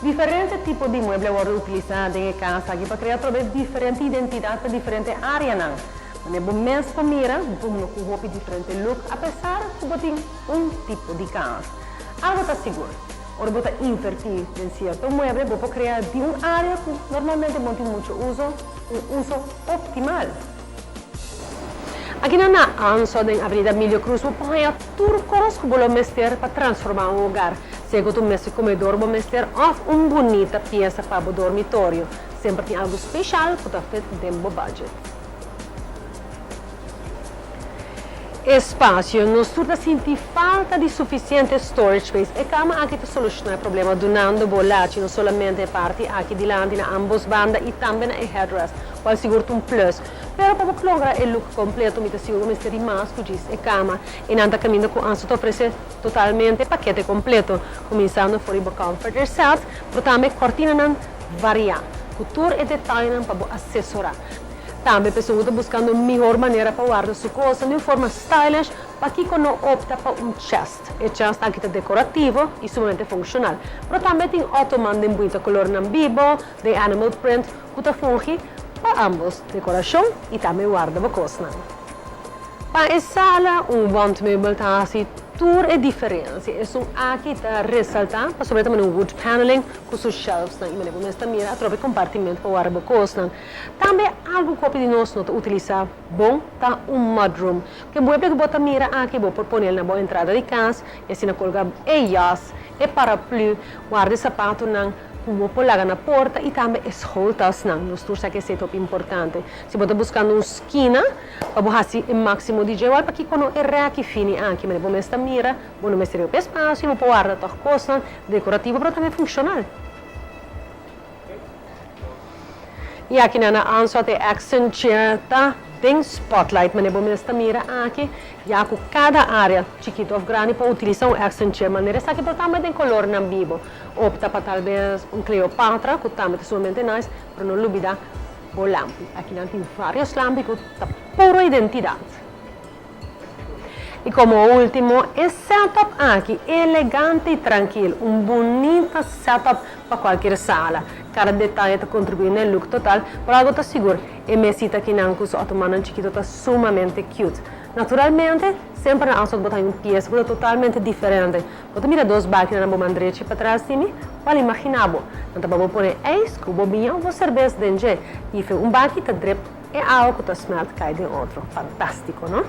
Diferente tipo di mueble a wòrdu utilisá den e kas aki pa krea atrobe diferente identidat pa diferente áreanan. Manera bo mes por mira, bo por huma ku hopi diferente look apesar ku bo tin un tipo di kas. Algu ta sigur, ora bo ta invertí den sierto mueble bo por krea di un área ku normalmente bo no tin mucho uso, un uso optimal. Akinan na Anso den Avenida Emilio Cruz bo por haña tur kos ku bo lo mester pa transformá un hogar, sea ku ta un mesa di komedor bo mester òf un bunita piesa pa bo dormitorio. Semper tin algu speshal ku ta fit den bo budget. Espasio, Nos tur ta sinti falta di sufisiente storage space. E kama aki ta solushoná e problema dunando bo lachi no solamente e parti aki dilanti na ambos banda i tambe na e headrest, kual sigur ta un plus. Pero pa bo logra e look completo mi ta sigur bo mester di mas cu djis e cama. E nan ta caminda cu Anso ta ofrece totalmente e pakete completo, cuminsando for di bo comforter set, pero tambe cortinanan varia, cu tur e detayenan pa bo asesora. Tambe p'esun cu ta buscando un mihor manera pa warda su cosnan di un forma stylish, pakico no opta pa un chest? E chest aki ta decorativo y sumamente funccional, pero tambe tin ottoman den bunita colornan bibo, den animal print, Ku ta fungi pa ambos dekorashon i tambe warda bo kosnan. Pa e sala un wandmeubel ta hasi tur e diferensia. Esun aki ta resaltá pasobra e ta manda un wood paneling ku su shelfsnan i manera bo mes ta mira atrobe kompartiment pa warda bo kosnan. Tambe algu ku hopi di nos no ta utilisá bon ta un mudroom. Ku e mueble ku bo ta mira aki bo por pone el na bo entrada di kas i asina kolga e jas, e paraplu, warda e sapatunan. Ku bo por laga na porta i tambe e schooltasnan. Nos tur sa ku esei ta hopi importante. Si bo ta buskando un skina pa bo hasi e máksimo di dje, wèl pakiko no e rèki fini aki? Manera bo mes ta mira, bo no mester hopi espasio i bo por warda tòg kosnan dekorativo pero tambe funshonal. I aki nan a answat e accent chair ta den spotlight manera bo mes ta mira aki, ya ku kada area, chikitu of grandi, por utilisa un accent chair manera esaki por tambe den kolornan bibo. Opta pa tal bes un Cleopatra ku tambe ta sumamente nice, pero no lubida bo lampi. Aki nan tin varios lampi ku ta puro identidat. I komo ultimo, e setup aki elegante i trankil, un bunita setup pa kualkier sala. Kada detaye ta kontribuí na e look total, pero algu ta sigur, e mesita akinan ku su otomannan chikito ta sumamente cute. Naturalmente, semper na Asot bo ta haña un piesa ku ta totalmente diferente. Bo ta mira dos bakina na bo man drechi patras di mi? Wèl, imaginá bo, nan ta pa bo pone ijs ku bo biña òf bo serbes den dje, i fe un baki ta drip e awa ku ta smèlt kai den otro. Fantástiko, no?